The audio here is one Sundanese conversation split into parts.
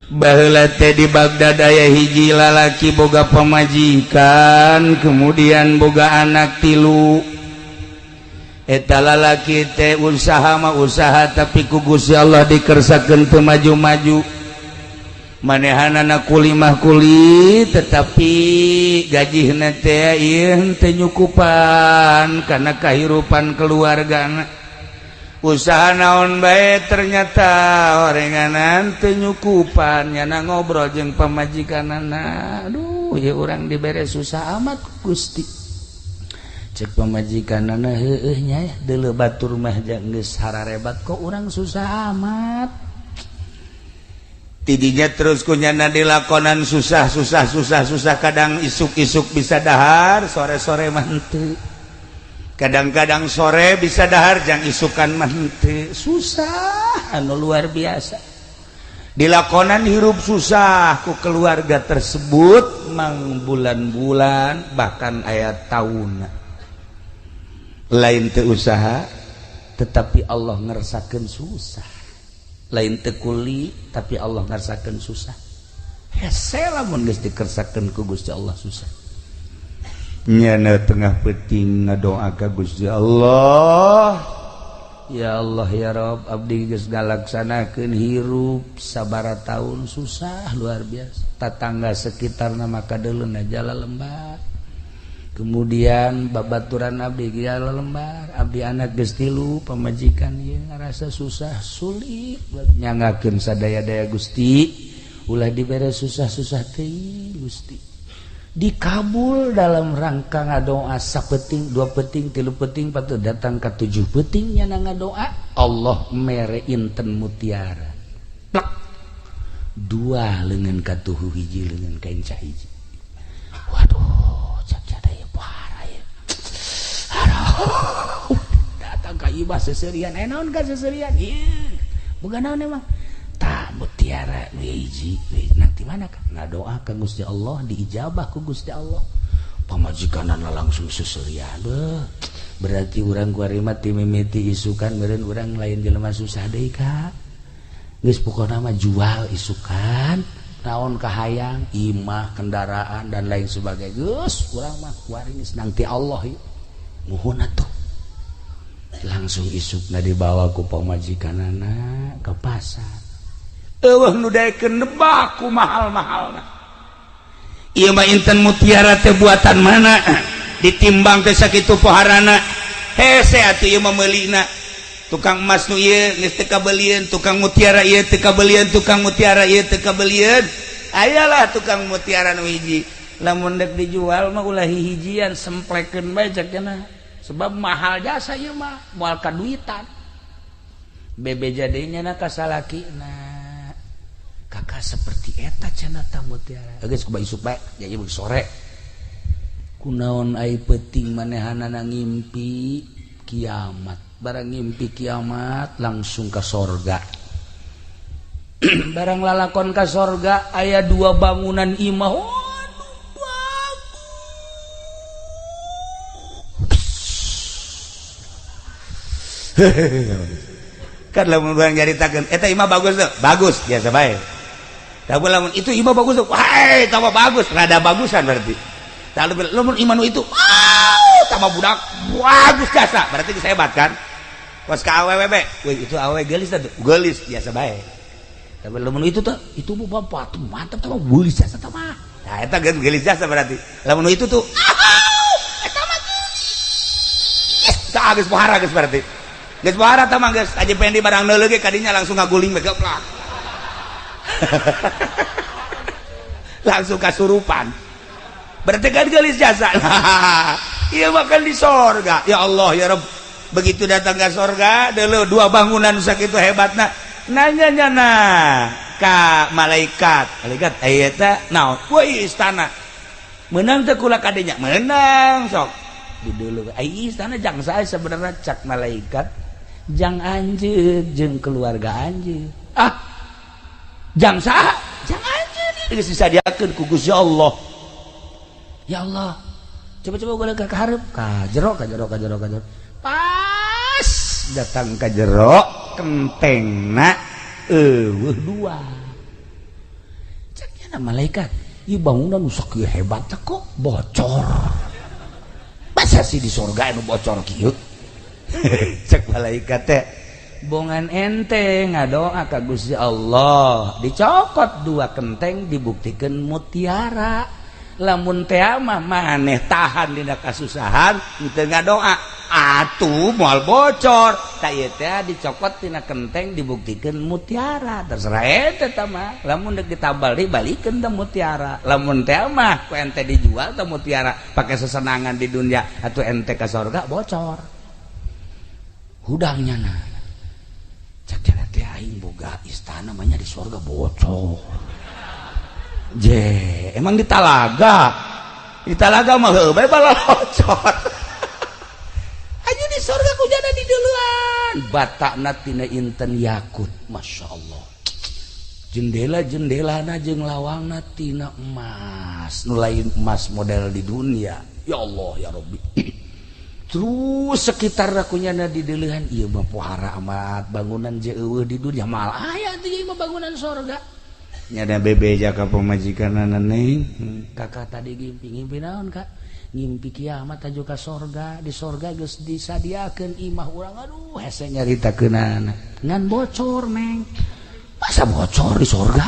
Baheula teh di Baghdad aya hiji lalaki boga pamajikan, kemudian boga anak tilu. Eta lalaki teh usaha mah usaha, tapi ku Gusti Allah dikersakeun teu maju-maju. Manehanana kuli mah kuli, tetapi gajihna teh ieu teu nyukupan kana kahirupan keluargana. Usaha naon bae ternyata orenganan teu nyukupan. Nyana ngobrol jeung pamajikanana, aduh ya urang dibere susah amat Gusti. Cek pamajikanana, heueuh nya deuleu batur mah geus hararebat kok urang susah amat. Tidinya terus ku nyana dilakonan susah susah susah susah, kadang isuk-isuk bisa dahar, sore-sore mah henteu. Kadang-kadang sore bisa dahar, jang isukan mah henteu. Susah anu luar biasa dilakonan hirup susah ku keluarga tersebut mang bulan-bulan bahkan aya tahun. Lain teu usaha, tetapi Allah ngersakeun susah. Lain teu kuli, tapi Allah ngersakeun susah. Hese lamun geus dikersakeun ku Gusti Allah susah. Nyana tengah peuting ngadoa ka Gusti Allah, ya Allah ya Rob, abdi geus ngalaksanakeun hirup sabara tahun susah luar biasa. Tatangga sekitarna maka deuleuna jala lembar, kemudian babaturan abdi jala lembar, abdi anak geus tilu, pamajikan ieu ngarasa susah sulit nyangakeun sadaya-daya. Gusti, ulah dibere susah-susah teuing Gusti. Dikabul dalam rangka ngadoa sapeting, dua peting, tilu peting, patut datang ke tujuh petingnya ngadoa, Allah mere inten mutiara plak dua lengan katuhu hiji lengan kain hiji. Waduh, cak cada ya parah ya. Aduh, datang ka ibah seserian, naon ka seserian ieu bukan naon emang tah mutiara hiji nanti mana kan ngadoa ka Gusti Allah, diijabah ku Gusti Allah. Pamajikanana langsung seserian. Beuh, berarti urang kuari mah ti mimiti isukan meureun urang lain jelema susah deui ka geus. Pokona mah jual isukan naon kahayang, imah, kendaraan dan lain sebagainya, geus urang mah kuari geus nangti Allah ieu. Muhun atuh. Langsung isukna dibawa ku pamajikanana ke pasar. Eueuh nu daekeun nebak ku mahal-mahalna. Ieu mah inten mutiara teh buatan mana? Ditimbang teh sakitu poharana. Hese atuh ieu mah meulina. Tukang emas nu ieu geus teu kabelieun, tukang mutiara ieu teu kabelieun, tukang mutiara ieu teu kabelieun. Ayalah tukang mutiara nu hiji. Lamun dek dijual mah ulah hihijian, semplekeun bae cek cenah. Sebab mahal jasa ieu mah, moal kaduitan. Bebeja deui nya ka salakina. Kakak seperti eta cenah ta mutiara. Geus kumaha isuk bae, ya ieu sore. Kunaon ai peuting manehanana ngimpi kiamat. Barang ngimpi kiamat langsung ke sorga. Barang lalakon ke sorga aya dua bangunan imah. Waduh, bagus. Kan lamun urang nyaritakeun eta imah bagus tuh, bagus biasa bae. Tapi lamun itu imah bagus tuh, wah tambah bagus, rada bagusan berarti. Tapi lamun imah nu itu, wow, tambah budak bagus jasa, berarti geus hebat kan? Pas ka awewe be, wih itu awewe geulis tuh, geulis biasa bae. Tapi lamun itu tuh, itu bu bapak tuh mantap tambah geulis jasa tambah. Nah eta geus geulis jasa berarti. Lamun itu tuh, eta mah geulis. Tah geus pohara geus berarti. Geus pohara tah mah geus aja pengen di barang neuleuh ge kadinya langsung ngaguling we geplak. Langsung kasurupan. Berarti kan geulis jasa. Iya makan di sorga. Ya Allah ya Rabb. Begitu datang ke sorga, dulu dua bangunan sakitu hebatna. Nanya nyana ka malaikat. Malaikat eta naon? Woi istana. Menang teu kula kadenya? Menang sok. Di dulu ai istana jang sae sebenarnya cak malaikat. Jang anjeun jeung keluarga anjeun. Ah. Jang saha? Jang anjeun. Geus disadiakeun ku Gusti Allah. Ya Allah. Coba-coba gua ke hareup, ka jero, ka jero, ka jero, ka jero. Pas datang ka jero, kentengna eueuh dua. Nyana malaikat ieu bangunan nu sakieu hebat kok bocor. Masa sih di surga anu bocor kieu? Cek malaikat teh bongan ente ngadoa ka Gusti Allah dicokot dua kenteng dibuktikan mutiara. Lamun teh mah maneh tahan dina kasusahan teu ngadoa atuh moal bocor. Ta ieu teh dicokot tina kenteng dibuktikan mutiara. Terserah ente tah mah lamun deuk ditabal deui balikeun teh mutiara. Lamun teh mah ku ente dijual teh mutiara pake sesenangan di dunia atuh ente ka sorga bocor. Hudangnya na cek jana teh aing boga istana mah nya di sorga bocor. Je, emang di talaga. Di talaga mah heuh bae balocor. Aju di sorga ku jana di duluan. Batakna tina inten yakut, Masya Allah. Jendela-jendelana jeung lawangna tina emas. Nu lain emas model di dunia. Ya Allah ya Rabbi. Terus sekitar kunyana di deulehan ieu mah pohara amat bangunan je eueuh di dunia mal aya teh ieu mah bangunan sorga. Nyada bebeja ka pamajikanana neng. Kakak tadi ngimpi, ngimpi naon kak? Ngimpi kiamat aju ka sorga, di sorga geus disadiakeun imah urang. Aduh hese nyaritakeunana. Ngan bocor neng. Masa bocor di sorga?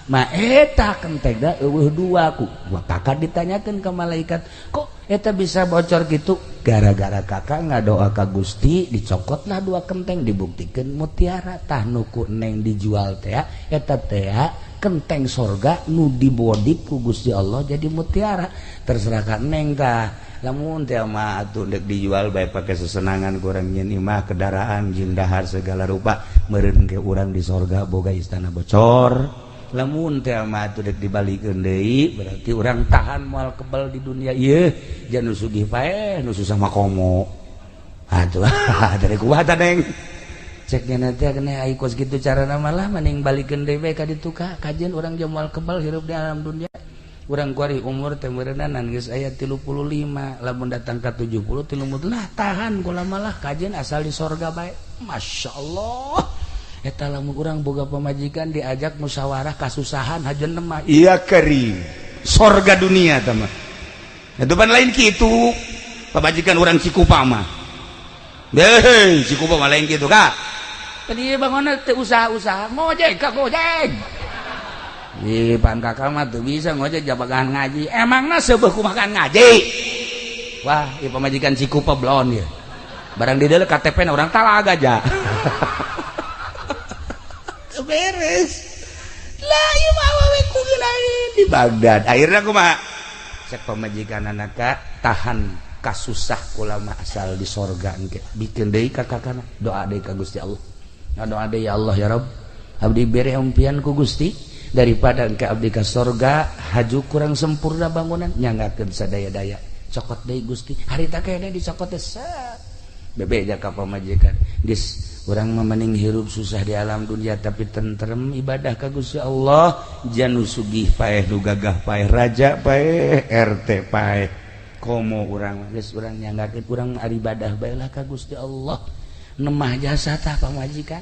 Ma eta kentengna eueuh dua ku. Gua kakak ditanyakeun ke malaikat, kok eta bisa bocor gitu? Gara-gara kakak ngadoa ka Gusti dicokotlah dua kenteng dibuktikeun mutiara. Tah nu ku neng dijual teh eta teh kenteng sorga nu dibodip ku Gusti Allah jadi mutiara. Terserah ka neng tah. Lamun teh mah atuh deuk dijual bae pake sesenangan kurang nyeun imah kendaraan jeung dahar segala rupa meureun ke urang di sorga boga istana bocor. Lamun teh mah atuh deuk dibalikeun deui berarti urang tahan moal kebal di dunia ieu jan nu sugih paeh nu susah mah komo. Atuh dari kuat neng. Ceknya nanti kena ai kos kitu carana malah mending balikeun deui bae ka ditu ka kajian urang jeung moal kebal hirup di alam dunia. Urang kuari umur teh meureunnan geus aya 35 lamun datang ka 70 tilu lah tahan kula malah kajian asal di sorga bae. Masya Allah. Eta lamun urang boga pamajikan diajak musyawarah kasusahan hajeun mah iya keri sorga dunia tah mah. Eta pan lain kitu pamajikan urang Cikupa mah. Hei Cikupa mah lain kitu ka. Tadi bangunna teu usaha-usaha ngojek ka ngojek. Ih pan kakak mah teu bisa ngojek jabagan ngaji. Emangna seubeuh kumaha ngaji. Wah, ieu pamajikan Cikupa blon ieu. Barang di dieu KTP na urang Talaga ja. Beres lah ieu mah awewe ku lain di Baghdad. Akhirna kumaha cek pamajikan anak tahan kasusah kula mah asal di sorga engke bikin deui ka kakana doa deui ka Gusti Allah. Doa deui ya Allah ya Rabb abdi bere impian ku Gusti daripada engke abdi ka sorga haju kurang sempurna bangunan nyanggakeun sadaya-daya cokot deui Gusti harita kene dicokot teh bebeja ka pamajikan geus urang mah mending hirup susah di alam dunia tapi tentrem ibadah ka Gusti Allah jan nu sugih paeh nu gagah paeh raja paeh RT paeh komo urang geus urang nyanggakeun urang ibadah bae lah ka Gusti Allah nemah jasa tah pamajikan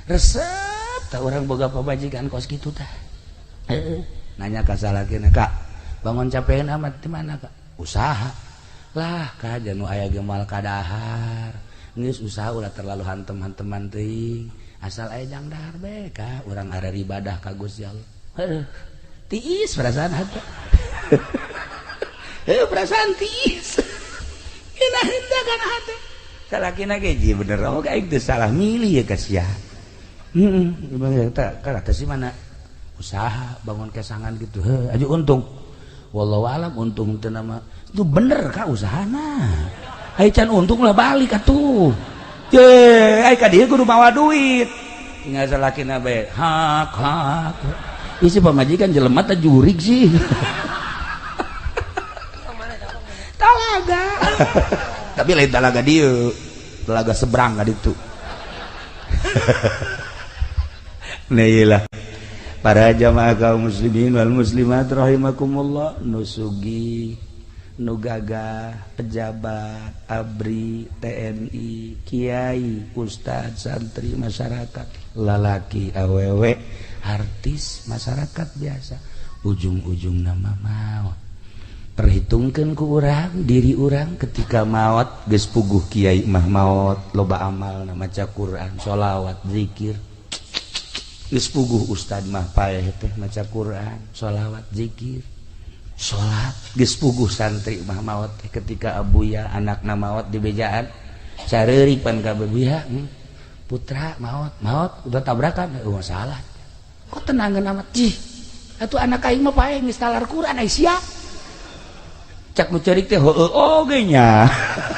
resep tah urang boga pamajikan kos kitu tah heeh nanya ka salakina kak bangun capean amat di mana kak usaha lah ka janu aya ge moal kadahar geus usaha ulah terlalu hantem-hanteman teuing asal aya jang dahar bae ka urang arek ibadah ka Gusti Allah. Heuh tiis perasaan hate. Heuh perasaan tiis. Geunah henteu kana hate. Salakina ge ji bener oge aing teu salah milih ya ka sia. Heeh, teh kana teh si mana usaha bangun kesangan gitu. Heuh aju untung. Wallahu alam untung teu nama. Itu bener ka usahana. Ai can untung lah balik atuh. Ye, ai ka dieu kudu mawa duit. Tinggal salakina bae. Hak hak. Isi pamajikan jelema teh jurig sih. Talaga. Tapi lain talaga dieu. Talaga seberang ka ditu. Nah iyalah. Para jamaah kaum muslimin wal muslimat rahimakumullah nu sugih nu gagah, pejabat, ABRI, TNI, kiai, ustad, santri, masyarakat, lalaki, awewe, artis, masyarakat biasa. Ujung-ujung nama maut. Perhitungkan ku urang diri urang ketika maut geus puguh kiai mah maut loba amal maca Quran, sholawat, zikir. Geus puguh ustad mah paeh teh maca Quran, sholawat, zikir, salat. Geus puguh santri mah maot teh ketika abuya anakna maot di bejaan sareuripan ka abuya, putra maot maot udah tabrakan, oh masalah kok tenangan amat jih atuh anak aing mah paeh geus talar Quran ai sia cak nu ceurik teh heueuh oge nya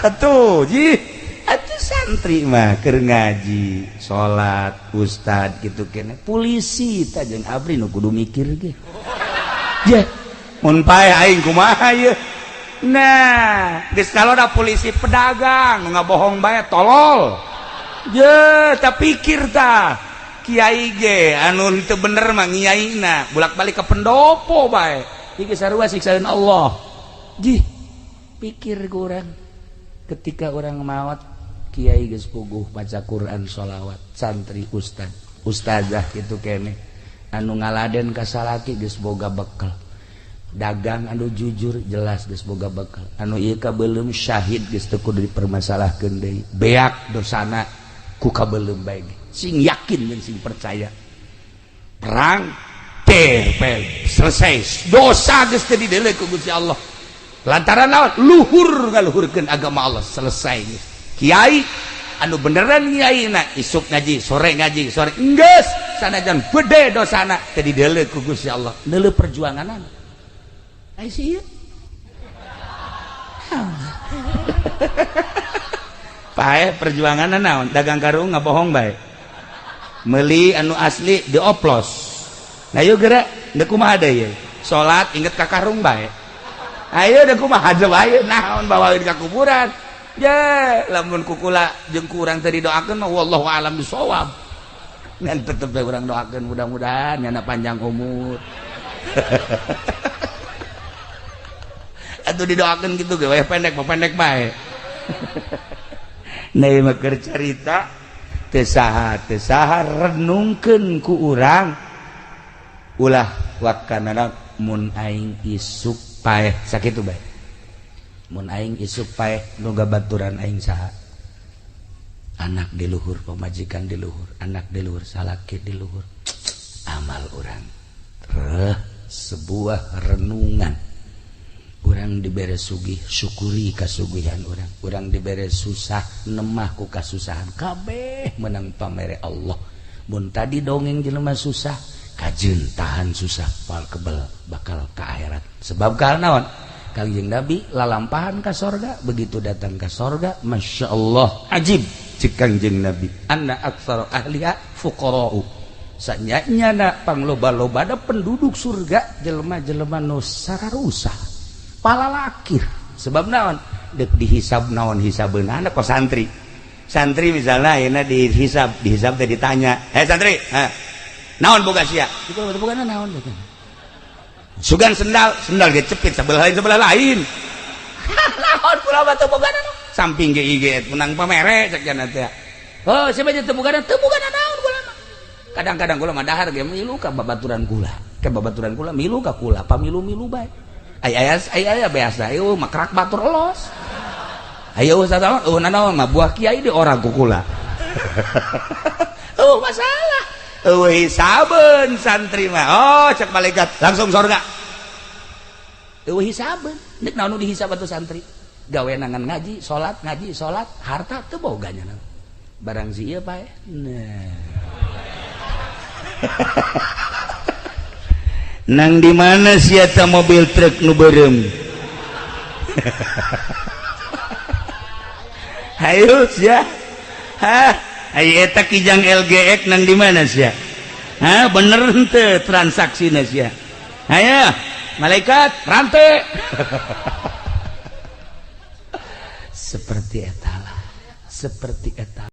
atuh jih atuh santri mah keur ngaji salat ustad kitu keneh polisi tah jeung abri nu kudu mikir ge jeh mun paeh aing kumaha ieu. Nah geus kaloda polisi pedagang nu ngabohong bae tolol je tak pikir tah kiai ge anu teu bener mah ngiaina bolak-balik ke pendopo bae iki sarua siksaeun Allah. Jih pikir ku urang ketika urang maot kiai geus puguh maca Quran, sholawat, santri ustad ustazah kitu keneh anu ngaladen ka salaki geus boga bekel, dagang anu jujur jelas geus boga bekal, anu ieu kabeuleum syahid geus teu kudu dipermasalahkeun deui, beak dosana ku kabeuleum bae ge sing yakin jeung sing percaya perang teh selesai dosa geus teu dideuleu ku Gusti Allah lantaran naon luhur ngaluhurkeun agama Allah selesai geus. Kiai anu beneran kiaina isuk ngaji sore ngaji sore geus sanajan gede dosana teu dideuleu ku Gusti Allah neuleu perjuanganana. Pae perjuangan naon dagang karung ngabohong bae meuli anu asli dioplos. Nah yuk gerak deuk kumaha deui salat inget ka karung bae ayo deuk kumaha deui naon bawaeun ka kuburan ye lamun kukula jeung ku urang teu didoakeun mah wallahu alam bisawab ngan tetep bae urang doakeun mudah-mudahan nyana panjang umur. Atau didoakan gitu ge weh pendek mah pendek bae. Nah mah keur carita teu saha renungkeun ku urang ulah wakana mun aing isuk paeh sakitu bae. Mun aing isuk paeh nu gabaturan aing saha? Anak di luhur, pamajikan di luhur, anak di luhur, salaki di luhur. Amal urang reh sebuah renungan. Urang dibere sugih syukuri kasugihan urang, urang dibere susah nemah ku kasusahan kabeh menang pamere Allah. Mun tadi dongeng jelema susah kajeun tahan susah pal kebel bakal ka akhirat. Sebab ka naon? Kangjeng Nabi lalampahan ka sorga, begitu datang ka sorga Masya Allah ajib cek Kangjeng Nabi anna aktsara ahliha fuqara'u. Sanyanya pangloba-loba da penduduk surga jelema-jelema nu sararusah palalakir. Sebab naon dek dihisab naon hisabeunana kok santri santri misalnya ayeuna dihisab dihisab teh ditanya hei santri ha naon boga sia itu boga naon sugan sendal sendal ge cepit sebelah lain naon kula mah teu boga samping ge ieu menang pamere cek jana teh oh siapa teu boga naon kula mah kadang-kadang kula mah dahar ge milu ka babaturan kula ke babaturan kula milu ka kula pamilu-milu bae ay ay ay biasa ayo makrak batur los ayo ustaz oh nanaon mah buah kiai di orang kukula oh masalah eueuh hisabeun santri mah oh cek malaikat langsung surga eueuh hisabeun deuk naon nu dihisab atuh santri gawe nangan ngaji salat harta teu boga nya barang si ieu pae nah nang di mana sia mobil truk nu beureum hayu sia hah aya eta kijang LGX nang di mana sia hah bener henteu transaksina sia hayu malaikat rante seperti eta lah seperti eta.